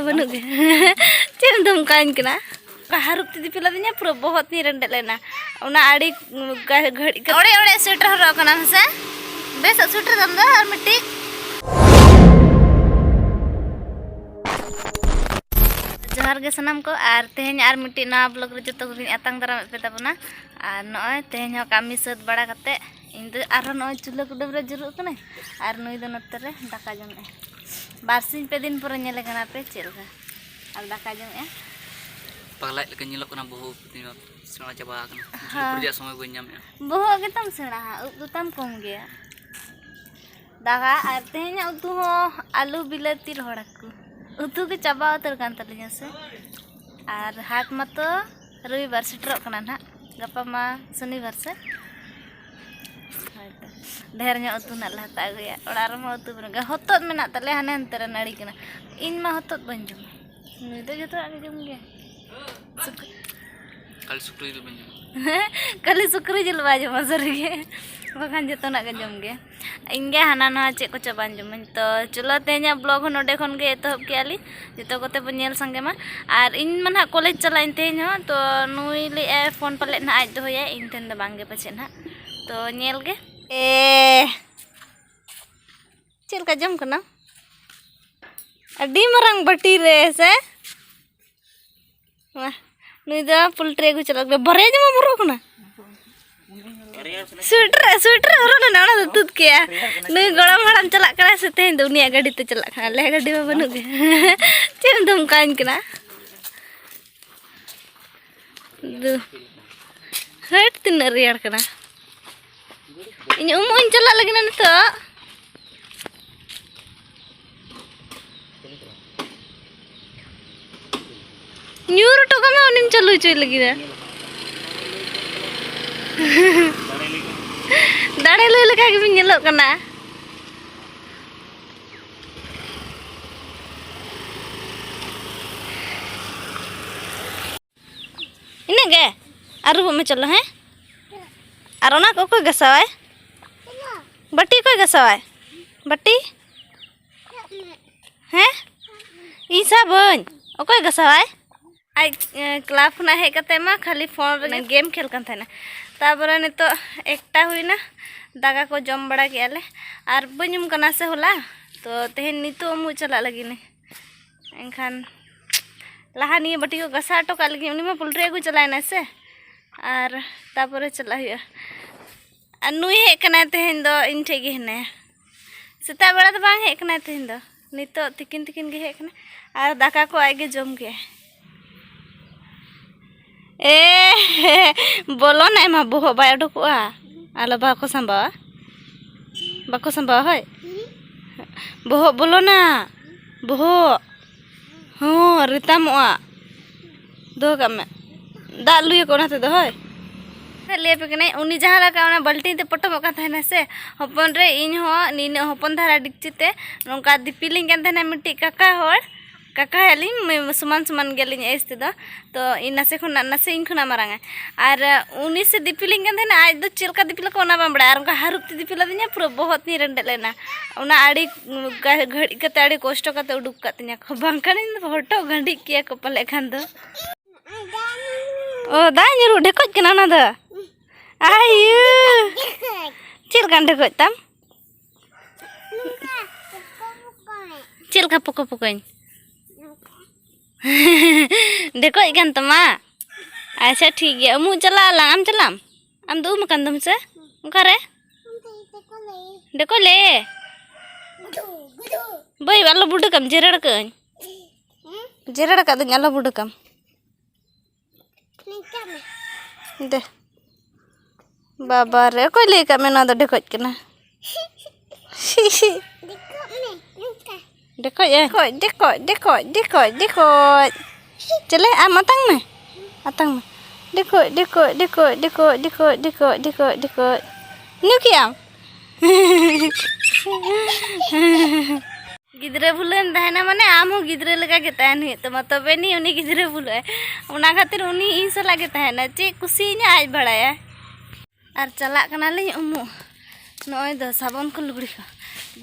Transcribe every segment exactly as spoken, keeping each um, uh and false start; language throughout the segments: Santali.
ᱵᱟᱹᱱᱩᱜ ᱜᱮ᱾ ᱪᱮᱫ ᱮᱢ ᱫᱷᱚᱢᱠᱟᱣᱤᱧ ᱠᱟᱱᱟ? ᱚᱱᱠᱟ ᱦᱟᱹᱨᱩᱵ ᱛᱮ ᱫᱤᱯᱤᱞ ᱟᱹᱫᱤᱧᱟ, ᱯᱩᱨᱟᱹ ᱵᱚᱦᱚᱜ ᱛᱤᱧ ᱨᱮᱸᱰᱮᱫ ᱞᱮᱱᱟ᱾ ᱚᱱᱟ ᱟᱹᱰᱤ ᱜᱷᱟᱹᱲᱤᱡ ᱠᱟᱛᱮ ᱚᱲᱮ ᱚᱲᱮ ᱥᱩᱭᱮᱴᱟᱨ ᱦᱚᱨᱚᱜ ᱠᱟᱱᱟᱢ ᱥᱮ? ᱵᱮᱥᱟᱜ ᱥᱩᱭᱮᱴᱟᱨ ᱛᱟᱢ ᱫᱚ ᱟᱨ ᱢᱤᱫᱴᱤᱡ᱾ ᱡᱚᱦᱟᱨ ᱜᱮ ᱥᱟᱱᱟᱢ ᱠᱚ, ᱟᱨ ᱛᱮᱦᱮᱧ ᱟᱨ ᱢᱤᱫᱴᱤᱡ ᱱᱟᱣᱟ ᱵᱞᱚᱜ ᱨᱮ ᱡᱚᱛᱚ ᱠᱚᱜᱮᱧ ᱟᱛᱟᱝ ᱫᱟᱨᱟᱢᱮᱫ ᱯᱮ ᱛᱟᱵᱚᱱᱟ᱾ ᱟᱨ ᱱᱚᱜᱼᱚᱭ ᱛᱮᱦᱮᱧ ᱦᱚᱸ ᱠᱟᱹᱢᱤ ᱥᱟᱹᱛ ᱵᱟᱲᱟ ᱠᱟᱛᱮ ᱤᱧ ᱫᱚ ᱟᱨᱦᱚᱸ ᱱᱚᱜᱼᱚᱭ ᱪᱩᱞᱦᱟᱹ ᱠᱩᱰᱟᱹᱢ ᱨᱮ ᱡᱩᱨᱩᱜ ᱠᱟᱹᱱᱟᱹᱧ, ᱟᱨ ᱱᱩᱭ ᱫᱚ ᱱᱚᱛᱮ ᱨᱮ ᱫᱟᱠᱟ ᱡᱚᱢᱮᱫᱼᱟᱭ᱾ ᱵᱟᱨᱥᱤᱧ ᱯᱮ ᱫᱤᱱ ᱯᱚᱨᱮ ᱧᱮᱞᱮ ᱠᱟᱱᱟ ᱯᱮ ᱪᱮᱫ ᱞᱮᱠᱟ, ᱟᱨ ᱫᱟᱠᱟ ᱡᱚᱢᱮᱫᱼᱟ᱾ ᱯᱟᱜᱽᱞᱟᱭᱤᱡ ᱞᱮᱠᱟ ᱧᱮᱞᱚᱜ ᱠᱟᱱᱟ, ᱵᱚᱦᱚᱜ ᱩᱵ ᱛᱤᱧ ᱥᱮᱬᱟ ᱪᱟᱵᱟ ᱟᱠᱟᱱᱟ᱾ ᱦᱮᱸ᱾ ᱡᱩᱞᱩᱯ ᱨᱮᱭᱟᱜ ᱥᱚᱢᱚᱭ ᱵᱟᱹᱧ ᱧᱟᱢᱮᱫᱼᱟ᱾ ᱵᱚᱦᱚᱜ ᱜᱮᱛᱟᱢ ᱥᱮᱬᱟᱦᱟ, ᱩᱵ ᱫᱚ ᱛᱟᱢ ᱠᱚᱢ ᱜᱮᱭᱟ᱾ ᱫᱟᱠᱟ ᱟᱨ ᱛᱮᱦᱮᱧᱟᱜ ᱩᱛᱩ ᱦᱚᱸ ᱟᱹᱞᱩ ᱵᱤᱞᱟᱹᱛᱤ ᱨᱚᱦᱚᱲ ᱦᱟᱹᱠᱩ ᱩᱛᱩ ᱜᱮ ᱪᱟᱵᱟ ᱩᱛᱟᱹᱨ ᱠᱟᱱ ᱛᱟᱹᱞᱤᱧᱟ ᱥᱮ᱾ ᱟᱨ ᱦᱟᱴ ᱢᱟᱛᱚ ᱨᱚᱵᱤᱵᱟᱨ ᱥᱮᱴᱮᱨᱚᱜ ᱠᱟᱱᱟ ᱱᱟᱦᱟᱜ, ᱜᱟᱯᱟ ᱢᱟ ᱥᱚᱱᱤᱵᱟᱨ ᱥᱮ᱾ ᱦᱳᱭᱛᱚ, ᱰᱷᱮᱨ ᱧᱚᱜ ᱩᱛᱩ ᱱᱟᱜ ᱞᱮ ᱦᱟᱛᱟᱣ ᱟᱹᱜᱩᱭᱟ᱾ ᱚᱲᱟᱜ ᱨᱮᱢᱟ ᱩᱛᱩ ᱵᱟᱹᱱᱩᱜ ᱜᱮ, ᱦᱚᱛᱚᱫ ᱢᱮᱱᱟᱜ ᱛᱟᱞᱮᱭᱟ, ᱦᱟᱱᱮ ᱦᱟᱱᱛᱮ ᱨᱮ ᱱᱟᱹᱲᱤ ᱠᱟᱱᱟ᱾ ᱤᱧ ᱢᱟ ᱦᱚᱛᱚᱫ ᱵᱟᱹᱧ ᱡᱚᱢᱟ, ᱱᱩᱭ ᱫᱚ ᱡᱚᱛᱚᱣᱟᱜ ᱜᱮ ᱡᱚᱢ ᱜᱮᱭᱟ᱾ ᱥᱩᱠ- ᱠᱷᱟᱹᱞᱤ ᱥᱩᱠᱨᱤ ᱡᱤᱞ ᱵᱟᱹᱧ ᱡᱚᱢᱟ᱾ ᱠᱷᱟᱹᱞᱤ ᱥᱩᱠᱨᱤ ᱡᱤᱞ ᱵᱟᱭ ᱡᱚᱢᱟ ᱥᱟᱹᱨᱤᱜᱮ, ᱵᱟᱠᱷᱟᱱ ᱡᱚᱛᱚᱱᱟᱜ ᱜᱮ ᱡᱚᱢ ᱜᱮ᱾ ᱤᱧ ᱜᱮ ᱦᱟᱱᱟ ᱱᱟᱣᱟ ᱪᱮᱫ ᱠᱚᱪᱚ ᱵᱟᱝ ᱡᱚᱢᱟᱹᱧ᱾ ᱛᱚ ᱪᱚᱞᱚ, ᱛᱮᱦᱮᱧᱟᱜ ᱵᱞᱚᱜ ᱦᱚᱸ ᱱᱚᱰᱮ ᱠᱷᱚᱱ ᱜᱮ ᱮᱛᱚᱦᱚᱵ ᱠᱮᱜᱼᱟ ᱞᱤᱧ, ᱡᱚᱛᱚ ᱠᱚᱛᱮ ᱵᱚᱱ ᱧᱮᱞ ᱥᱟᱸᱜᱮ ᱢᱟ᱾ ᱟᱨ ᱤᱧ ᱢᱟ ᱱᱟᱦᱟᱜ ᱠᱚᱞᱮᱡᱽ ᱪᱟᱞᱟᱜ ᱟᱹᱧ ᱛᱮᱦᱮᱧ ᱦᱚᱸ, ᱛᱚ ᱱᱩᱭ ᱞᱟᱹᱭᱮᱫᱼᱟᱭ ᱯᱷᱳᱱ ᱯᱟᱞᱮᱫ ᱱᱟᱦᱟᱜ ᱟᱡ ᱫᱚᱦᱚᱭᱟᱭ, ᱤᱧ ᱴᱷᱮᱱ ᱫᱚ ᱵᱟᱝ ᱜᱮ ᱯᱟᱪᱮᱫ ᱱᱟᱦᱟᱜ᱾ ᱛᱚ ᱧᱮᱞ ᱜᱮ᱾ ᱮ, ᱪᱮᱫ ᱞᱮᱠᱟ ᱡᱚᱢ ᱠᱟᱱᱟ? ᱟᱹᱰᱤ ᱢᱟᱨᱟᱝ ᱵᱟᱹᱴᱤ ᱨᱮ ᱥᱮ? ᱢᱟ, ᱱᱩᱭ ᱫᱚ ᱯᱳᱞᱴᱨᱤ ᱟᱹᱜᱩ ᱪᱟᱞᱟᱜ ᱠᱟᱱᱟ᱾ ᱵᱟᱨᱭᱟ ᱡᱟᱢᱟ ᱵᱚᱨᱚᱜ ᱠᱟᱱᱟ᱾ ᱥᱩᱭᱮᱴᱟᱨ, ᱥᱩᱭᱮᱴᱟᱨ ᱦᱚᱨᱚᱜ ᱞᱮᱱᱟ, ᱚᱱᱟ ᱫᱚ ᱛᱩᱫ ᱠᱮᱜᱼᱟ᱾ ᱱᱩᱭ ᱜᱚᱲᱚᱢ ᱦᱟᱲᱟᱢ ᱪᱟᱞᱟᱜ ᱠᱟᱱᱟᱭ ᱥᱮ ᱛᱮᱦᱮᱧ ᱫᱚ ᱩᱱᱤᱭᱟᱜ ᱜᱟᱹᱰᱤ ᱛᱮ ᱪᱟᱞᱟᱜ ᱠᱟᱱᱟ, ᱟᱞᱮᱭᱟᱜ ᱜᱟᱹᱰᱤ ᱢᱟ ᱵᱟᱹᱱᱩᱜ ᱜᱮ᱾ ᱪᱮᱫ ᱮᱢ ᱫᱷᱚᱢᱠᱟᱣᱤᱧ ᱠᱟᱱᱟ? ᱫᱩ, ᱦᱟᱹᱴ, ᱛᱤᱱᱟᱹᱜ ᱨᱮᱭᱟᱲ ᱠᱟᱱᱟ᱾ ᱤᱧ ᱩᱢᱩᱜ ᱤᱧ ᱪᱟᱞᱟᱜ ᱞᱟᱹᱜᱤᱫ ᱱᱤᱛᱚᱜ᱾ ᱧᱩᱨ ᱦᱚᱴᱚ ᱠᱟᱜ ᱢᱮ, ᱩᱱᱤᱢ ᱪᱟᱹᱞᱩ ᱦᱚᱪᱚᱭ ᱞᱟᱹᱜᱤᱫ᱾ ᱫᱟᱲᱮ ᱞᱩᱭ ᱞᱮᱠᱟ ᱜᱮᱵᱤᱱ ᱧᱮᱞᱚᱜ ᱠᱟᱱᱟ᱾ ᱤᱱᱟᱹᱜ ᱜᱮ? ᱟᱹᱨᱩᱵᱚᱜ ᱢᱮ ᱪᱚᱞᱚ, ᱦᱮᱸ? ᱟᱨ ᱚᱱᱟ ᱠᱚ ᱚᱠᱚᱭ ᱜᱟᱥᱟᱣᱟᱭ? ᱵᱟᱹᱴᱤ ᱚᱠᱚᱭ ᱜᱟᱥᱟᱣᱟᱭ? ᱵᱟᱹᱴᱤ? ᱦᱮᱸ? ᱤᱧ ᱜᱷᱟᱥᱟᱣᱟᱹᱧ᱾ ᱚᱠᱚᱭ ᱜᱷᱟᱥᱟᱣᱟᱭ? ᱟᱡ ᱠᱞᱟᱵᱽ ᱠᱷᱚᱱᱟᱜ ᱦᱮᱡ ᱠᱟᱛᱮ ᱢᱟ ᱠᱷᱟᱹᱞᱤ ᱯᱷᱳᱱ ᱨᱮ ᱜᱮᱢ ᱠᱷᱮᱞ ᱠᱟᱱ ᱛᱟᱦᱮᱱᱟ᱾ ᱛᱟᱨᱯᱚᱨᱮ ᱱᱤᱛᱚᱜ ᱮᱠᱴᱟ ᱦᱩᱭᱱᱟ, ᱫᱟᱠᱟ ᱠᱚ ᱡᱚᱢ ᱵᱟᱲᱟ ᱠᱮᱜᱼᱟ ᱞᱮ᱾ ᱟᱨ ᱵᱟᱹᱧ ᱩᱢ ᱠᱟᱱᱟ ᱥᱮ ᱦᱚᱞᱟ, ᱛᱚ ᱛᱮᱦᱮᱧ ᱱᱤᱛᱚᱜ ᱩᱢᱩᱜ ᱪᱟᱞᱟᱜ ᱞᱟᱹᱜᱤᱫ ᱤᱧ᱾ ᱮᱱᱠᱷᱟᱱ ᱞᱟᱦᱟ ᱱᱤᱭᱟᱹ ᱵᱟᱹᱴᱤ ᱠᱚ ᱜᱷᱟᱥᱟᱣ ᱦᱚᱴᱚ ᱠᱟᱜ ᱞᱟᱹᱜᱤᱫ, ᱩᱱᱤ ᱢᱟ ᱯᱳᱞᱴᱨᱤ ᱟᱹᱜᱩ ᱪᱟᱞᱟᱣᱮᱱᱟᱭ ᱥᱮ᱾ ᱟᱨ ᱛᱟᱨᱯᱚᱨᱮ ᱪᱟᱞᱟᱜ ᱦᱩᱭᱩᱜᱼᱟ᱾ ᱟᱨ ᱱᱩᱭ ᱦᱮᱡ ᱠᱟᱱᱟᱭ ᱛᱮᱦᱮᱧ ᱫᱚ, ᱤᱧ ᱴᱷᱮᱡ ᱜᱮ ᱦᱮᱱᱟᱭᱟ᱾ ᱥᱮᱛᱟᱜ ᱵᱮᱲᱟ ᱫᱚ ᱵᱟᱝ ᱦᱮᱡ ᱠᱟᱱᱟᱭ ᱛᱮᱦᱮᱧ ᱫᱚ, ᱱᱤᱛᱚᱜ ᱛᱤᱠᱤᱱ ᱛᱤᱠᱤᱱ ᱜᱮ ᱦᱮᱡ ᱠᱟᱱᱟᱭ᱾ ᱟᱨ ᱫᱟᱠᱟ ᱠᱚ ᱟᱡ ᱜᱮ ᱡᱚᱢ ᱠᱮᱜᱼᱟᱭ᱾ ᱮ ᱵᱚᱞᱚᱱᱟᱭ ᱢᱟ, ᱵᱚᱦᱚᱜ ᱵᱟᱭ ᱚᱰᱚᱠᱚᱜᱼᱟ᱾ ᱟᱞᱚ ᱵᱟᱠᱚ ᱥᱟᱢᱵᱟᱣᱟ, ᱵᱟᱠᱚ ᱥᱟᱢᱵᱟᱣᱟ᱾ ᱦᱳᱭ, ᱵᱚᱦᱚᱜ ᱵᱚᱞᱚᱱᱟ, ᱵᱚᱦᱚᱜ ᱦᱚᱸ ᱨᱮᱛᱟᱢᱚᱜᱼᱟ᱾ ᱫᱚᱦᱚ ᱠᱟᱜ ᱢᱮ, ᱫᱟᱜ ᱞᱩᱭᱟᱠᱚ ᱚᱱᱟ ᱛᱮᱫᱚ᱾ ᱦᱳᱭ, ᱞᱟᱹᱭ ᱟᱯᱮ ᱠᱟᱹᱱᱟᱹᱧ, ᱩᱱᱤ ᱡᱟᱦᱟᱸ ᱞᱮᱠᱟ ᱚᱱᱟ ᱵᱟᱹᱞᱴᱤᱱ ᱛᱮ ᱯᱚᱴᱚᱢᱚᱜ ᱠᱟᱱ ᱛᱟᱦᱮᱱᱟ ᱥᱮ ᱦᱚᱯᱚᱱ ᱨᱮ, ᱤᱧ ᱦᱚᱸ ᱱᱤᱱᱟᱹᱜ ᱦᱚᱯᱚᱱ ᱫᱷᱟᱨᱟ ᱰᱮᱠᱪᱤ ᱛᱮ ᱱᱚᱝᱠᱟ ᱫᱤᱯᱤᱞᱤᱧ ᱠᱟᱱ ᱛᱟᱦᱮᱱᱟ ᱢᱤᱫᱴᱤᱡ ᱠᱟᱠᱟ ᱦᱚᱲ, ᱠᱟᱠᱟ ᱦᱮᱡ ᱞᱤᱧ ᱥᱚᱢᱟᱱ ᱥᱚᱢᱟᱱ ᱜᱮᱭᱟᱞᱤᱧ ᱮᱡᱽ ᱛᱮᱫᱚ᱾ ᱛᱚ ᱤᱧ ᱱᱟᱥᱮ ᱠᱷᱚᱱᱟᱜ, ᱱᱟᱥᱮ ᱤᱧ ᱠᱷᱚᱱᱟᱜ ᱢᱟᱨᱟᱝ ᱟᱭ᱾ ᱟᱨ ᱩᱱᱤ ᱥᱮ ᱫᱤᱯᱤᱞᱤᱧ ᱠᱟᱱ ᱛᱟᱦᱮᱱᱟ, ᱟᱡ ᱫᱚ ᱪᱮᱫ ᱞᱮᱠᱟ ᱫᱤᱯᱤᱞ ᱟᱠᱚ ᱚᱱᱟ ᱵᱟᱝ ᱵᱟᱲᱟᱭᱟ᱾ ᱟᱨ ᱚᱱᱠᱟ ᱦᱟᱹᱨᱩᱵ ᱛᱮ ᱫᱤᱯᱤᱞ ᱟᱹᱫᱤᱧᱟ, ᱯᱩᱨᱟᱹ ᱵᱚᱦᱚᱜ ᱛᱤᱧ ᱨᱮᱸᱰᱮᱫ ᱞᱮᱱᱟ᱾ ᱚᱱᱟ ᱟᱹᱰᱤ ᱜᱷᱟᱹᱲᱤᱡ ᱠᱟᱛᱮ ᱟᱹᱰᱤ ᱠᱚᱥᱴᱚ ᱠᱟᱛᱮ ᱩᱰᱩᱠ ᱠᱟᱜ ᱛᱤᱧᱟ ᱠᱚ, ᱵᱟᱝᱠᱷᱟᱱ ᱤᱧ ᱫᱚ ᱦᱚᱴᱚᱜ ᱜᱟᱹᱰᱤᱡ ᱠᱮᱭᱟ ᱠᱚ ᱯᱟᱞᱮ ᱠᱷᱟᱱ ᱫᱚ᱾ ᱚ, ᱫᱟᱜ ᱧᱩᱨᱩᱜ ᱰᱷᱮᱠᱚᱡ ᱠᱟᱱᱟ ᱚᱱᱟ ᱫᱚ᱾ ᱟᱭᱩ, ᱪᱮᱫ ᱞᱮᱠᱟᱱ ᱰᱷᱮᱠᱚᱡ ᱛᱟᱢ? ᱪᱮᱫ ᱞᱮᱠᱟ ᱯᱚᱠᱚ ᱯᱚᱠᱚᱧ? ᱰᱷᱮᱠᱚᱡ ᱠᱟᱱ ᱛᱟᱢᱟ? ᱟᱪᱪᱷᱟ, ᱴᱷᱤᱠ ᱜᱮᱭᱟ, ᱩᱢᱩᱜ ᱪᱟᱞᱟᱜ ᱟᱞᱟᱝ᱾ ᱟᱢ ᱪᱟᱞᱟᱜ ᱟᱢ? ᱟᱢ ᱫᱚ ᱩᱢ ᱟᱠᱟᱱ ᱫᱚᱢ ᱥᱮ? ᱚᱠᱟᱨᱮ? ᱰᱷᱮᱠᱚᱡ ᱞᱮ᱾ ᱵᱟᱹᱭ, ᱟᱞᱚ ᱵᱩᱰᱟᱹ ᱠᱟᱢ, ᱡᱮᱨᱮᱲ ᱠᱟᱹᱜ ᱟᱹᱧ᱾ ᱡᱮᱨᱮᱲ ᱠᱟᱜ ᱫᱚᱧ, ᱟᱞᱚ ᱵᱩᱰᱟᱹ ᱠᱟᱢ᱾ ᱫᱮ᱾ ᱵᱟᱵᱟ ᱨᱮ, ᱚᱠᱚᱭ ᱞᱟᱹᱭ ᱟᱠᱟᱫ ᱢᱮ ᱱᱚᱣᱟ ᱫᱚ ᱰᱷᱮᱠᱚᱡ ᱠᱟᱱᱟ? ᱰᱷᱮᱠᱚᱡ ᱮ? ᱰᱷᱮᱠᱚᱡ, ᱰᱷᱮᱠᱚᱡ, ᱰᱷᱮᱠᱚᱡ, ᱰᱷᱮᱠᱚᱡ, ᱰᱷᱮᱠᱚᱡ᱾ ᱪᱮᱞᱮ, ᱟᱢ ᱟᱛᱟᱝ ᱢᱮ, ᱟᱛᱟᱝ ᱢᱮ᱾ ᱰᱷᱮᱠᱚᱡ, ᱰᱷᱮᱠᱚᱡ, ᱰᱷᱮᱠᱚᱡ, ᱰᱷᱮᱠᱚᱡ᱾ ᱧᱩ ᱠᱮᱜ ᱟᱢ? ᱜᱤᱫᱽᱨᱟᱹ ᱵᱷᱩᱞᱟᱹᱣ ᱮᱢ ᱛᱟᱦᱮᱱᱟ ᱢᱟᱱᱮ ᱟᱢ ᱦᱚᱸ ᱜᱤᱫᱽᱨᱟᱹ ᱞᱮᱠᱟ ᱜᱮ ᱛᱟᱦᱮᱱ ᱦᱩᱭᱩᱜ ᱛᱟᱢᱟ, ᱛᱚᱵᱮ ᱱᱤ ᱩᱱᱤ ᱜᱤᱫᱽᱨᱟᱹ ᱵᱷᱩᱞᱟᱹᱜ ᱟᱭ᱾ ᱚᱱᱟ ᱠᱷᱟᱹᱛᱤᱨ ᱩᱱᱤ ᱤᱧ ᱥᱟᱞᱟᱜ ᱜᱮ ᱛᱟᱦᱮᱱᱟ᱾ ᱪᱮᱫ ᱠᱩᱥᱤᱭᱟᱹᱧᱟ ᱟᱡ ᱵᱟᱲᱟᱭᱟ᱾ ᱟᱨ ᱪᱟᱞᱟᱜ ᱠᱟᱱᱟᱞᱤᱧ ᱩᱢᱩᱜ᱾ ᱱᱚᱜᱼᱚᱭ ᱫᱚ ᱥᱟᱵᱚᱱ ᱠᱚ, ᱞᱩᱜᱽᱲᱤ ᱠᱚ᱾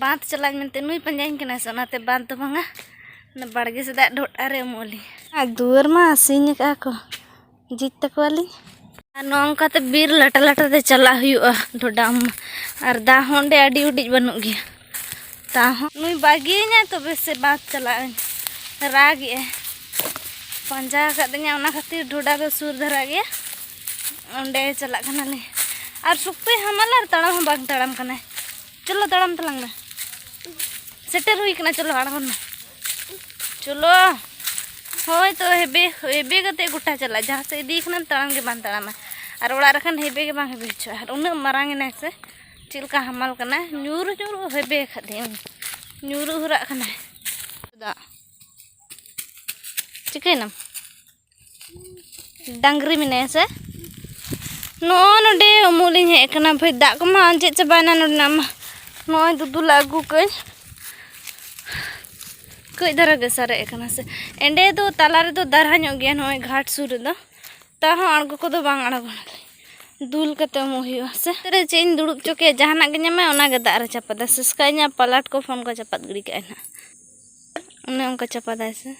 ᱵᱟᱸᱫᱽ ᱪᱟᱞᱟᱜ ᱤᱧ ᱢᱮᱱᱛᱮ ᱱᱩᱭ ᱯᱟᱸᱡᱟᱧ ᱠᱟᱱᱟᱭ ᱥᱮ, ᱚᱱᱟᱛᱮ ᱵᱟᱸᱫᱽ ᱫᱚ ᱵᱟᱝᱟ, ᱚᱱᱟ ᱵᱟᱲᱜᱮ ᱥᱮᱫᱟᱜ ᱰᱷᱚᱰᱟ ᱨᱮ ᱩᱢᱩᱜ ᱟᱹᱞᱤᱧ᱾ ᱟᱨ ᱫᱩᱣᱟᱹᱨ ᱢᱟ ᱥᱤᱧ ᱟᱠᱟᱫᱼᱟ ᱠᱚ, ᱡᱤᱡ ᱛᱟᱠᱚᱣᱟᱞᱤᱧ᱾ ᱟᱨ ᱱᱚᱜᱼᱚ ᱱᱚᱝᱠᱟᱛᱮ ᱵᱤᱨ ᱞᱟᱴᱟ ᱞᱟᱴᱟ ᱛᱮ ᱪᱟᱞᱟᱜ ᱦᱩᱭᱩᱜᱼᱟ ᱰᱷᱚᱰᱟ ᱩᱢ᱾ ᱟᱨ ᱫᱟᱜ ᱦᱚᱸ ᱚᱸᱰᱮ ᱟᱹᱰᱤ ᱩᱰᱤᱡ ᱵᱟᱹᱱᱩᱜ ᱜᱮᱭᱟ᱾ ᱛᱟᱦᱚᱸ ᱱᱩᱭ ᱵᱟᱹᱜᱤᱭᱟᱹᱧᱟᱭ ᱛᱚᱵᱮ ᱥᱮ ᱵᱟᱫ ᱪᱟᱞᱟᱜ ᱟᱹᱧ᱾ ᱨᱟᱜᱮᱜᱼᱟᱭ᱾ ᱯᱟᱸᱡᱟ ᱟᱠᱟᱫᱤᱧᱟ, ᱚᱱᱟ ᱠᱷᱟᱹᱛᱤᱨ ᱰᱷᱚᱰᱟ ᱫᱚ ᱥᱩᱨ ᱫᱷᱟᱨᱟ ᱜᱮᱭᱟ᱾ ᱚᱸᱰᱮ ᱪᱟᱞᱟᱜ ᱠᱟᱱᱟᱞᱮ᱾ ᱟᱨ ᱥᱚᱠᱛᱚᱭ ᱦᱟᱢᱟᱞᱟ ᱟᱨ ᱛᱟᱲᱟᱢ ᱦᱚᱸ ᱵᱟᱝ ᱛᱟᱲᱟᱢ ᱠᱟᱱᱟᱭ᱾ ᱪᱚᱞᱚ ᱛᱟᱲᱟᱢ ᱛᱟᱞᱟᱝ ᱢᱮ᱾ ᱥᱮᱴᱮᱨ ᱦᱩᱭ ᱠᱟᱱᱟ, ᱪᱚᱞᱚ ᱟᱬᱜᱚᱱ ᱢᱮ᱾ ᱪᱚᱞᱚ᱾ ᱦᱳᱭ ᱛᱚ, ᱦᱮᱵᱮ, ᱦᱮᱵᱮ ᱠᱟᱛᱮ ᱜᱚᱴᱟ ᱪᱟᱞᱟᱜ, ᱡᱟᱦᱟᱸ ᱥᱮᱫ ᱤᱫᱤᱭᱮ ᱠᱷᱟᱱᱮᱢ ᱛᱟᱲᱟᱢ ᱜᱮ ᱵᱟᱝ ᱛᱟᱲᱟᱢᱟ᱾ ᱟᱨ ᱚᱲᱟᱜ ᱨᱮ ᱠᱷᱟᱱ ᱦᱮᱵᱮ ᱜᱮ ᱵᱟᱝ ᱦᱮᱵᱮ ᱦᱚᱪᱚᱜᱼᱟ᱾ ᱟᱨ ᱩᱱᱟᱹᱜ ᱢᱟᱨᱟᱝ ᱮᱱᱟᱭ ᱥᱮ, ᱪᱮᱫ ᱞᱮᱠᱟ ᱦᱟᱢᱟᱞ ᱠᱟᱱᱟᱭ, ᱧᱩᱨᱩ ᱧᱩᱨᱩ ᱦᱮᱵᱮ ᱟᱠᱟᱫᱤᱧᱟᱹ᱾ ᱧᱩᱨᱩ ᱦᱚᱨᱟᱜ ᱠᱟᱱᱟᱭ᱾ ᱫᱟᱜ᱾ ᱪᱤᱠᱟᱹᱭᱮᱱᱟᱢ? ᱰᱟᱝᱨᱤ ᱢᱮᱱᱟᱭᱟ ᱥᱮ? ᱱᱚᱜᱼᱚᱭ ᱱᱚᱰᱮ ᱩᱢᱩᱜ ᱞᱤᱧ ᱦᱮᱡ ᱟᱠᱟᱱᱟ᱾ ᱵᱷᱟᱹᱭ, ᱫᱟᱜ ᱠᱚᱢᱟ ᱟᱸᱡᱮᱫ ᱪᱟᱵᱟᱭᱮᱱᱟ ᱱᱚᱰᱮᱱᱟᱜ ᱢᱟ᱾ ᱱᱚᱜᱼᱚᱭ ᱫᱩᱫᱩᱞ ᱟᱹᱜᱩ ᱠᱟᱹᱡ, ᱠᱟᱹᱡ ᱫᱷᱟᱨᱟ ᱜᱮ ᱥᱟᱨᱮᱡ ᱟᱠᱟᱱᱟ ᱥᱮ᱾ ᱮᱸᱰᱮ ᱫᱚ ᱛᱟᱞᱟ ᱨᱮᱫᱚ ᱫᱟᱨᱦᱟ ᱧᱚᱜ ᱜᱮᱭᱟ ᱱᱚᱜᱼᱚᱭ ᱜᱷᱟᱴ ᱥᱩᱨ ᱨᱮᱫᱚ᱾ ᱛᱟᱦᱚᱸ ᱟᱬᱜᱚ ᱠᱚᱫᱚ ᱵᱟᱝ ᱟᱬᱜᱚᱱᱟᱞᱮ᱾ ᱫᱩᱞ ᱠᱟᱛᱮ ᱩᱢᱩᱜ ᱦᱩᱭᱩᱜᱼᱟ ᱥᱮ᱾ ᱨᱮ ᱪᱮᱫ ᱤᱧ ᱫᱩᱲᱩᱵ ᱦᱚᱪᱚ ᱠᱮᱭᱟ, ᱡᱟᱦᱟᱱᱟᱜ ᱜᱮ ᱧᱟᱢᱟᱭ ᱚᱱᱟᱜᱮ ᱫᱟᱜ ᱨᱮ ᱪᱟᱯᱟᱫᱟ᱾ ᱥᱮᱥᱠᱟ ᱤᱧᱟᱹᱜ ᱯᱟᱞᱟᱴ ᱠᱚ ᱯᱷᱳᱱ ᱠᱚ ᱪᱟᱯᱟᱫ ᱜᱤᱰᱤ ᱠᱟᱜᱼᱟᱭ ᱱᱟᱦᱟᱜ᱾ ᱚᱱᱮ ᱚᱱᱠᱟ ᱪᱟᱯᱟᱫᱟᱭ ᱥᱮ᱾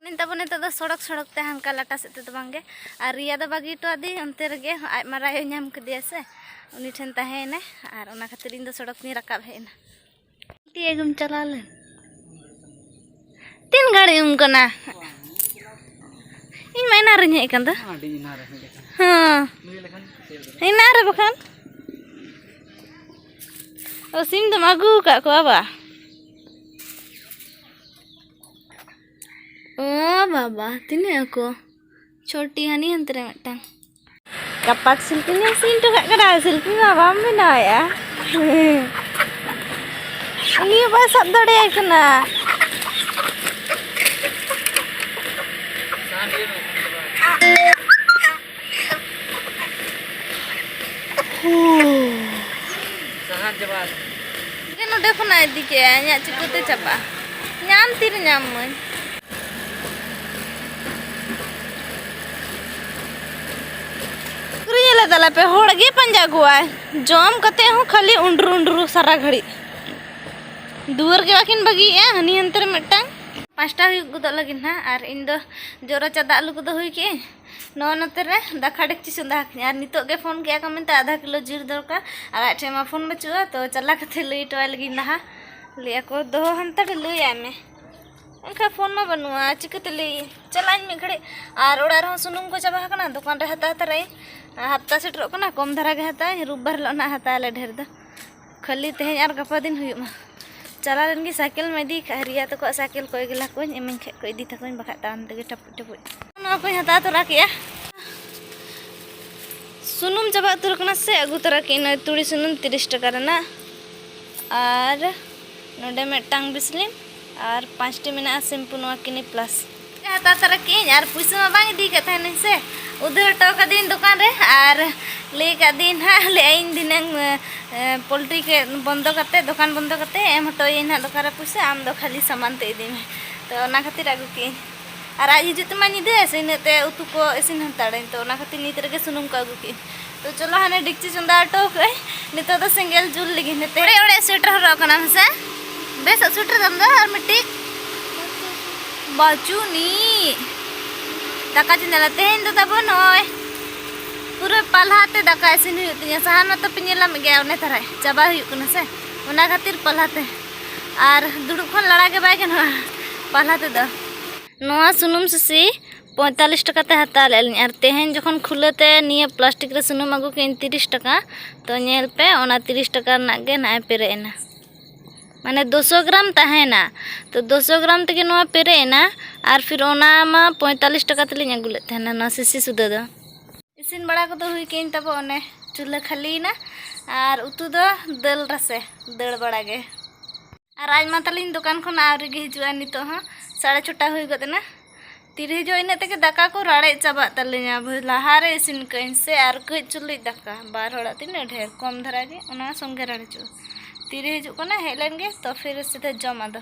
ᱱᱤᱛ ᱟᱵᱚ ᱱᱤᱛᱚᱜ ᱫᱚ ᱥᱚᱲᱚᱠ ᱥᱚᱲᱚᱠ ᱛᱮ, ᱦᱟᱱᱠᱟ ᱞᱟᱴᱟ ᱥᱮᱫ ᱛᱮᱫᱚ ᱵᱟᱝᱜᱮ᱾ ᱟᱨ ᱨᱤᱭᱟ ᱫᱚ ᱵᱟᱹᱜᱤ ᱦᱚᱴᱚ ᱟᱫᱮ ᱚᱱᱛᱮ ᱨᱮᱜᱮ, ᱟᱡ ᱢᱟᱨᱟᱭ ᱧᱟᱢ ᱠᱮᱫᱮᱭᱟ ᱥᱮ, ᱩᱱᱤ ᱴᱷᱮᱱ ᱛᱟᱦᱮᱸᱭᱮᱱᱟᱭ᱾ ᱟᱨ ᱚᱱᱟ ᱠᱷᱟᱹᱛᱤᱨ ᱤᱧ ᱫᱚ ᱥᱚᱲᱚᱠ ᱛᱤᱧ ᱨᱟᱠᱟᱵ ᱦᱮᱡ ᱮᱱᱟ᱾ ᱛᱤ ᱟᱹᱜᱩᱢ ᱪᱟᱞᱟᱣ ᱞᱮᱱ? ᱛᱤᱱ ᱜᱷᱟᱹᱲᱤᱡ ᱮᱢ ᱠᱟᱱᱟ? ᱤᱧ ᱢᱟ ᱮᱱᱟᱝ ᱨᱤᱧ ᱦᱮᱡ ᱟᱠᱟᱱ ᱫᱚ᱾ ᱟᱹᱰᱤ ᱮᱱᱟᱝ ᱨᱮ ᱦᱮᱡ ᱟᱠᱟᱱᱟ᱾ ᱦᱚᱸ᱾ ᱞᱟᱹᱭ ᱞᱮᱠᱷᱟᱱ ᱪᱮᱫ ᱞᱮᱠᱟ? ᱮᱱᱟᱝ ᱨᱮ ᱵᱟᱠᱷᱟᱱ᱾ ᱚ, ᱥᱤᱢ ᱫᱚᱢ ᱟᱹᱜᱩ ᱟᱠᱟᱫ ᱠᱚᱣᱟ ᱵᱟ? ᱚ ᱵᱟᱵᱟ, ᱛᱤᱱᱟᱹᱜ ᱟᱠᱚ? ᱪᱷᱚᱴᱤ ᱦᱟᱹᱱᱤ ᱦᱟᱱᱛᱮ ᱨᱮ ᱢᱤᱫᱴᱟᱝ᱾ ᱜᱟᱯᱟ ᱥᱤᱞᱯᱤᱧ ᱮ ᱥᱤᱧ ᱦᱚᱴᱚ ᱠᱟᱜ ᱠᱟᱱᱟ, ᱥᱤᱞᱯᱤᱧ ᱢᱟ ᱵᱟᱢ ᱵᱮᱱᱟᱣᱮᱫᱼᱟ᱾ ᱩᱱᱤ ᱦᱚᱸ ᱵᱟᱭ ᱥᱟᱵ ᱫᱟᱲᱮᱭᱟᱭ ᱠᱟᱱᱟ᱾ ᱥᱟᱦᱟᱱ ᱪᱟᱵᱟ ᱟᱠᱟᱱᱟ᱾ ᱜᱮ ᱱᱚᱰᱮ ᱠᱷᱚᱱᱟᱜ ᱤᱫᱤ ᱠᱮᱜᱼᱟ, ᱤᱧᱟᱹᱜ ᱪᱤᱠᱟᱹᱛᱮ ᱪᱟᱵᱟᱜᱼᱟ? ᱧᱟᱢ ᱛᱤᱨᱮ ᱧᱟᱢ ᱢᱟᱹᱧ? ᱠᱤᱨᱤᱧ ᱟᱞᱮ ᱫᱟᱞᱮ ᱯᱮ, ᱦᱚᱲ ᱜᱮ ᱯᱟᱸᱡᱟ ᱠᱚᱣᱟᱭ᱾ ᱡᱚᱢ ᱠᱟᱛᱮ ᱦᱚᱸ ᱠᱷᱟᱹᱞᱤ ᱩᱸᱰᱨᱩ ᱩᱸᱰᱨᱩ ᱥᱟᱨᱟ ᱜᱷᱟᱹᱲᱤᱡ᱾ ᱫᱩᱣᱟᱹᱨ ᱜᱮ ᱵᱟᱹᱠᱤᱱ ᱵᱟᱹᱜᱤᱭᱮᱜᱼᱟ, ᱦᱟᱹᱱᱤ ᱦᱟᱱᱛᱮ ᱨᱮ ᱢᱤᱫᱴᱟᱝ᱾ ᱯᱟᱸᱪᱴᱟ ᱦᱩᱭᱩᱜ ᱜᱚᱫᱚᱜ ᱞᱟᱹᱜᱤᱫ ᱱᱟᱦᱟᱜ᱾ ᱟᱨ ᱤᱧ ᱫᱚ ᱡᱚᱨᱟ ᱪᱟ ᱫᱟᱜ ᱞᱩ ᱠᱚᱫᱚ ᱦᱩᱭ ᱠᱮᱜᱼᱟᱹᱧ᱾ ᱱᱚᱣᱟ ᱱᱚᱛᱮ ᱨᱮ ᱫᱟᱠᱟ ᱰᱮᱠᱪᱤ ᱪᱚᱸᱫᱟ ᱟᱠᱟᱫᱟᱹᱧ᱾ ᱟᱨ ᱱᱤᱛᱚᱜ ᱜᱮ ᱯᱷᱳᱱ ᱠᱮᱜᱼᱟ ᱠᱚ ᱢᱮᱱᱛᱮ ᱟᱫᱷᱟ ᱠᱤᱞᱳ ᱡᱤᱞ ᱫᱚᱨᱠᱟᱨ᱾ ᱟᱨ ᱟᱡ ᱴᱷᱮᱱ ᱢᱟ ᱯᱷᱳᱱ ᱵᱟᱹᱪᱩᱜᱼᱟ, ᱛᱚ ᱪᱟᱞᱟᱣ ᱠᱟᱛᱮ ᱞᱟᱹᱭ ᱦᱚᱴᱚᱣᱟᱭ ᱞᱟᱹᱜᱤᱫ ᱞᱟᱦᱟ᱾ ᱞᱟᱹᱭ ᱟᱠᱚ ᱫᱚᱦᱚ ᱦᱟᱱᱛᱟᱲ ᱞᱟᱹᱭᱟᱭ ᱢᱮ᱾ ᱮᱱᱠᱷᱟᱱ ᱯᱷᱳᱱ ᱢᱟ ᱵᱟᱹᱱᱩᱜᱼᱟ, ᱪᱤᱠᱟᱹᱛᱮ ᱞᱟᱹᱭ? ᱪᱟᱞᱟᱜ ᱟᱹᱧ ᱢᱤᱫ ᱜᱷᱟᱹᱲᱤᱡ᱾ ᱟᱨ ᱚᱲᱟᱜ ᱨᱮᱦᱚᱸ ᱥᱩᱱᱩᱢ ᱠᱚ ᱪᱟᱵᱟ ᱟᱠᱟᱱᱟ, ᱫᱚᱠᱟᱱ ᱨᱮ ᱦᱟᱛᱟᱣ ᱛᱟᱨᱟᱭᱟᱹᱧ᱾ ᱟᱨ ᱦᱟᱯᱛᱟ ᱥᱮᱴᱮᱨᱚᱜ ᱠᱟᱱᱟ, ᱠᱚᱢ ᱫᱷᱟᱨᱟ ᱜᱮ ᱦᱟᱛᱟᱣᱟᱹᱧ, ᱨᱳᱵᱵᱟᱨ ᱦᱤᱞᱳᱜ ᱱᱟᱦᱟᱜ ᱦᱟᱛᱟᱣ ᱟᱞᱮ ᱰᱷᱮᱨ ᱫᱚ᱾ ᱠᱷᱟᱹᱞᱤ ᱛᱮᱦᱮᱧ ᱟᱨ ᱜᱟᱯᱟ ᱫᱤᱱ ᱦᱩᱭᱩᱜ ᱢᱟ᱾ ᱪᱟᱞᱟᱣ ᱞᱮᱱ ᱜᱮ ᱥᱟᱭᱠᱮᱞ ᱢᱟ ᱤᱫᱤ ᱠᱟᱜ, ᱨᱤᱭᱟ ᱛᱟᱠᱚᱣᱟᱜ ᱥᱟᱭᱠᱮᱞ ᱠᱚᱭ ᱜᱮᱞᱟ ᱠᱚᱧ ᱮᱢᱟᱹᱧ ᱠᱷᱟᱡ ᱠᱚ ᱤᱫᱤ ᱛᱟᱠᱚᱧ, ᱵᱟᱠᱷᱟᱡ ᱛᱟᱲᱟᱢ ᱛᱮᱜᱮ ᱴᱟᱯᱩᱡ ᱴᱟᱯᱩᱡ᱾ ᱱᱚᱣᱟ ᱠᱚᱧ ᱦᱟᱛᱟᱣ ᱛᱚᱨᱟ ᱠᱮᱜᱼᱟ᱾ ᱥᱩᱱᱩᱢ ᱪᱟᱵᱟ ᱩᱛᱟᱹᱨ ᱠᱟᱱᱟ ᱥᱮ, ᱟᱹᱜᱩ ᱛᱚᱨᱟ ᱠᱮᱜᱼᱟᱹᱧ ᱱᱚᱜᱼᱚᱭ ᱛᱩᱲᱤ ᱥᱩᱱᱩᱢ ᱛᱤᱨᱤᱥ ᱴᱟᱠᱟ ᱨᱮᱱᱟᱜ᱾ ᱟᱨ ᱱᱚᱰᱮ ᱢᱤᱫᱴᱟᱝ ᱵᱤᱥᱞᱤᱱ ᱟᱨ ᱯᱟᱸᱪᱴᱤ ᱢᱮᱱᱟᱜᱼᱟ ᱥᱮᱢᱯᱩ, ᱱᱚᱣᱟ ᱠᱤᱱᱤ ᱯᱞᱟᱥ᱾ ᱦᱟᱛᱟᱣ ᱛᱟᱨᱟ ᱠᱮᱜᱼᱟᱹᱧ ᱟᱨ ᱯᱩᱭᱥᱟᱹ ᱢᱟ ᱵᱟᱝ ᱤᱫᱤ ᱠᱟᱜ ᱛᱟᱦᱮᱱᱟᱹᱧ ᱥᱮ, ᱩᱫᱷᱟᱹᱨ ᱦᱚᱴᱚ ᱠᱟᱹᱫᱟᱹᱧ ᱫᱚᱠᱟᱱ ᱨᱮ᱾ ᱟᱨ ᱞᱟᱹᱭ ᱠᱟᱫᱤᱧ ᱱᱟᱦᱟᱜ, ᱞᱟᱹᱭ ᱟᱹᱧ ᱫᱷᱤᱱᱟᱹᱝ, ᱮ, ᱯᱳᱞᱴᱨᱤ ᱠᱮ ᱵᱚᱱᱫᱚ ᱠᱟᱛᱮ, ᱫᱚᱠᱟᱱ ᱵᱚᱱᱫᱚ ᱠᱟᱛᱮ ᱮᱢ ᱦᱚᱴᱚᱭᱟᱹᱧ ᱱᱟᱦᱟᱜ ᱫᱚᱠᱟᱱ ᱨᱮ ᱯᱩᱭᱥᱟᱹ, ᱟᱢ ᱫᱚ ᱠᱷᱟᱹᱞᱤ ᱥᱟᱢᱟᱱ ᱛᱮ ᱤᱫᱤ ᱢᱮ᱾ ᱛᱚ ᱚᱱᱟ ᱠᱷᱟᱹᱛᱤᱨ ᱟᱹᱜᱩ ᱠᱮᱜᱼᱟᱹᱧ᱾ ᱟᱨ ᱟᱡ ᱦᱤᱡᱩᱜ ᱛᱮᱢᱟ ᱧᱤᱫᱟᱹ ᱥᱮ, ᱤᱱᱟᱹᱜ ᱛᱮ ᱩᱛᱩ ᱠᱚ ᱤᱥᱤᱱ ᱦᱟᱛᱟᱲᱟᱹᱧ, ᱛᱚ ᱚᱱᱟ ᱠᱷᱟᱹᱛᱤᱨ ᱱᱤᱛ ᱨᱮᱜᱮ ᱥᱩᱱᱩᱢ ᱠᱚ ᱟᱹᱜᱩ ᱠᱮᱜᱼᱟᱹᱧ᱾ ᱛᱚ ᱪᱚᱞᱚ ᱦᱟᱱᱮ ᱰᱮᱠᱪᱤ ᱪᱚᱸᱫᱟ ᱦᱚᱴᱚ ᱠᱟᱜᱼᱟᱹᱧ, ᱱᱤᱛᱚᱜ ᱫᱚ ᱥᱮᱸᱜᱮᱞ ᱡᱩᱞ ᱞᱟᱹᱜᱤᱫ ᱱᱤᱛᱚᱜ᱾ ᱚᱲᱮ ᱚᱲᱮ ᱥᱩᱭᱮᱴᱟᱨ ᱦᱚᱨᱚᱜ ᱠᱟᱱᱟᱢ ᱥᱮ? ᱵᱮᱥᱟᱜ ᱥᱩᱭᱮᱴᱟᱨ ᱛᱟᱢ ᱫᱚ ᱟᱨ ᱢᱤᱫᱴᱤᱡ? ᱵᱟᱹᱪᱩᱜ ᱱᱤᱡ᱾ ᱫᱟᱠᱟ ᱪᱚᱸᱫᱟ ᱞᱮ ᱛᱮᱦᱮᱧ ᱫᱚ ᱛᱟᱵᱚᱱ ᱱᱚᱜᱼᱚᱭ ᱯᱩᱨᱟᱹ ᱯᱟᱞᱦᱟ ᱛᱮ ᱫᱟᱠᱟ ᱤᱥᱤᱱ ᱦᱩᱭᱩᱜ ᱛᱤᱧᱟᱹ᱾ ᱥᱟᱦᱟᱱ ᱢᱟᱛᱚ ᱯᱮ ᱧᱮᱞᱟᱢ ᱜᱮᱭᱟ, ᱚᱱᱮ ᱛᱟᱨᱟ ᱪᱟᱵᱟ ᱦᱩᱭᱩᱜ ᱠᱟᱱᱟ ᱥᱮ, ᱚᱱᱟ ᱠᱷᱟᱹᱛᱤᱨ ᱯᱟᱞᱦᱟ ᱛᱮ᱾ ᱟᱨ ᱫᱩᱲᱩᱵ ᱠᱷᱚᱱ ᱞᱟᱲᱟ ᱜᱮ ᱵᱟᱭ ᱜᱟᱱᱚᱜᱼᱟ ᱯᱟᱞᱦᱟ ᱛᱮᱫᱚ᱾ ᱱᱚᱣᱟ ᱥᱩᱱᱩᱢ ᱥᱤᱥᱤ ᱯᱚᱸᱭᱛᱟᱞᱞᱤᱥ ᱴᱟᱠᱟ ᱛᱮ ᱦᱟᱛᱟᱣ ᱞᱮᱫᱼᱟ ᱞᱤᱧ, ᱟᱨ ᱛᱮᱦᱮᱧ ᱡᱚᱠᱷᱚᱱ ᱠᱷᱩᱞᱟᱹ ᱛᱮ ᱱᱤᱭᱟᱹ ᱯᱞᱟᱥᱴᱤᱠ ᱨᱮ ᱥᱩᱱᱩᱢ ᱟᱹᱜᱩ ᱠᱮᱫ ᱟᱹᱧ ᱛᱤᱨᱤᱥ ᱴᱟᱠᱟ, ᱛᱚ ᱧᱮᱞ ᱯᱮ, ᱚᱱᱟ ᱛᱤᱨᱤᱥ ᱴᱟᱠᱟ ᱨᱮᱱᱟᱜ ᱜᱮ ᱱᱟᱜᱼᱮ ᱯᱮᱨᱮᱡ ᱮᱱᱟ, ᱢᱟᱱᱮ ᱫᱩᱥᱚ ᱜᱨᱟᱢ ᱛᱟᱦᱮᱸᱭᱮᱱᱟ᱾ ᱛᱚ ᱫᱩᱥᱚ ᱜᱨᱟᱢ ᱛᱮᱜᱮ ᱱᱚᱣᱟ ᱯᱮᱨᱮᱡ ᱮᱱᱟ, ᱟᱨ ᱯᱷᱤᱨ ᱚᱱᱟ ᱢᱟ ᱯᱚᱸᱭᱛᱟᱞᱞᱤᱥ ᱴᱟᱠᱟ ᱛᱮᱞᱤᱧ ᱟᱹᱜᱩ ᱞᱮᱫ ᱛᱟᱦᱮᱱᱟ ᱱᱚᱣᱟ ᱥᱤᱥᱤ ᱥᱩᱫᱷᱟᱹ ᱫᱚ᱾ ᱤᱥᱤᱱ ᱵᱟᱲᱟ ᱠᱚᱫᱚ ᱦᱩᱭ ᱠᱮᱜᱼᱟᱹᱧ ᱛᱟᱵᱚ, ᱚᱱᱮ ᱪᱩᱞᱦᱟᱹ ᱠᱷᱟᱹᱞᱤᱭᱮᱱᱟ, ᱟᱨ ᱩᱛᱩ ᱫᱚ ᱫᱟᱹᱞ ᱨᱟᱥᱮ, ᱫᱟᱹᱲ ᱵᱟᱲᱟ ᱜᱮ᱾ ᱟᱨ ᱟᱡ ᱢᱟ ᱛᱟᱹᱞᱤᱧ ᱫᱚᱠᱟᱱ ᱠᱷᱚᱱ ᱟᱹᱣᱨᱤ ᱜᱮ ᱦᱤᱡᱩᱜᱼᱟ ᱱᱤᱛᱚᱜ ᱦᱚᱸ, ᱥᱟᱲᱮ ᱪᱷᱚᱴᱟ ᱦᱩᱭ ᱜᱚᱫ ᱮᱱᱟ᱾ ᱛᱤᱨᱮ ᱦᱤᱡᱩᱜᱼᱟ, ᱤᱱᱟᱹᱜ ᱛᱮᱜᱮ ᱫᱟᱠᱟ ᱠᱚ ᱨᱟᱲᱮᱡ ᱪᱟᱵᱟᱜ ᱛᱟᱹᱞᱤᱧᱟ᱾ ᱵᱷᱟᱹᱭ, ᱞᱟᱦᱟᱨᱮ ᱤᱥᱤᱱ ᱠᱟᱹᱜᱼᱟᱹᱧ ᱥᱮ, ᱟᱨ ᱠᱟᱹᱡ ᱪᱩᱞᱩᱡ ᱫᱟᱠᱟ, ᱵᱟᱨ ᱦᱚᱲᱟᱜ ᱛᱤᱱᱟᱹᱜ ᱰᱷᱮᱨ, ᱠᱚᱢ ᱫᱷᱟᱨᱟ ᱜᱮ, ᱚᱱᱟ ᱥᱚᱸᱜᱮ ᱨᱟᱲᱮᱡᱚᱜᱼᱟ᱾ ᱛᱤᱨᱮ ᱦᱤᱡᱩᱜ ᱠᱟᱱᱟ, ᱦᱮᱡ ᱞᱮᱱ ᱜᱮ, ᱛᱚ ᱯᱷᱤᱨ ᱥᱤᱫᱷᱟᱹ ᱡᱚᱢ ᱟᱫᱚ᱾